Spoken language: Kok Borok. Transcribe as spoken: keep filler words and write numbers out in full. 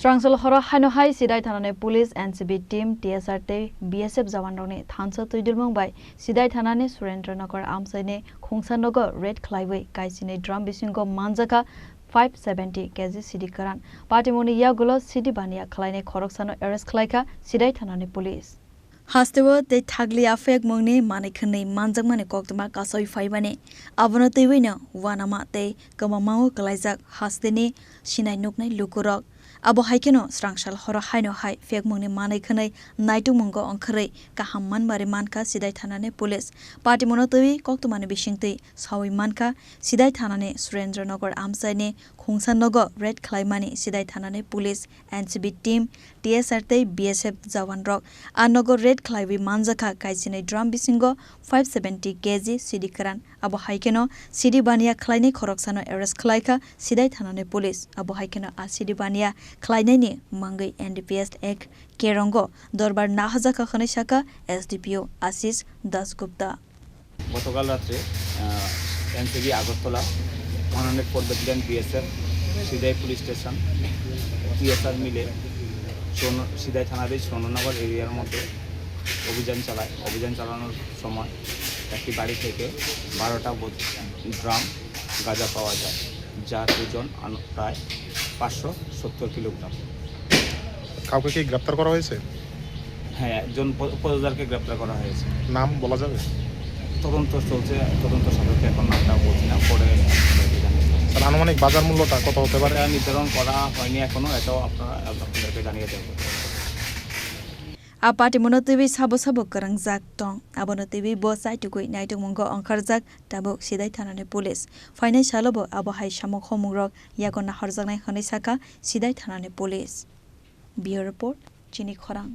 Swrangchal horo haino hai Sidai thanani police, N C B team, T S R tei B S F jawanrokni thansa twidulmung bai Sidai thanani Surendra Nagar amchaini khungsa nogo raid khlaiwi kaisini drum bisingo manjakha five seventy K G sidi kwran. Patimoni yagulo sidi baniya khlainai khoroksano arrest khlaikha Sidai thanani police. Hasteo tei thagli aphekmungni manwi khwnwi manjakmani koktwma kasawi phaimani. Abono twiwino uanama tei kwmamao kwlaijak hasteni sinai nuknai lukurok. Abo hai kheno swrangchal horo haino hai phekmungni manwi khwnwi naitungmungo ongkhorwi kaham manmari mankha Sidai thanani police. Patimoni twiwi koktwmani bisingtwi sawi mankha Sidai thanani Surendra Nagar amchaini khungsa nogo raid khlaimani Sidai thanani police, N C B team, T S R tei B S F jawanrok. A nogo raid khlaiwi manjakha kaisini drum bisingo five seventy K G sidi kwran. Abo hai kheno sidi baniya khlainai khoroksano arrest khlaikha Sidai thanani police. Abo hai kheno a sidi baniya khlainaini mangwi N D P S Act kerongo dorbar nahajakha hwnwi sakha S D P O Ashish Dasgupta. গতকাল রাত্রে, আহ, NCB Agartala one hundred four battalion BSF Sidhai police station TSR মিলে চৌন-, সিদাই থানাধীন চন্দননগর এরিয়ার মধ্যে অভিযান চালায়। অভিযান চালানোর সময় একটি বাড়ি থেকে বারোটা বোত-, ড্রাম গাঁজা পাওয়া যায়, যার ওজন আন-, প্রায় পাঁচশো সত্তর কিলোগ্রাম। কাউকে কি গ্রেপ্তার করা হয়েছে? হ্যাঁ, একজন প-, পথচারীকে গ্রেপ্তার করা হয়েছে। নাম বলা যাবে? তদন্ত চলছে, তদন্ত সাপেক্ষে এখন নামটা বলছি না, পরে আপনাদেরকে জানিয়ে দেবো। স্যার, আনুমানিক বাজার মূল্যটা কত হতে পারে? এটা নির্ধারণ করা হয়নি এখনো, এটাও আপনারা, আপনাদেরকে জানিয়ে দেবো। A patimoni twiwi sabo sabo kwrangjak tong. Abono twiwi bo chaitugwi naitugmungo ongkharjak tabuk Sidai thanani police. Phainai salobo abo hai samung homungrok yago nahorjaknai hwnwi sakha Sidai thanani police. Bureau Report, Chini Khorang.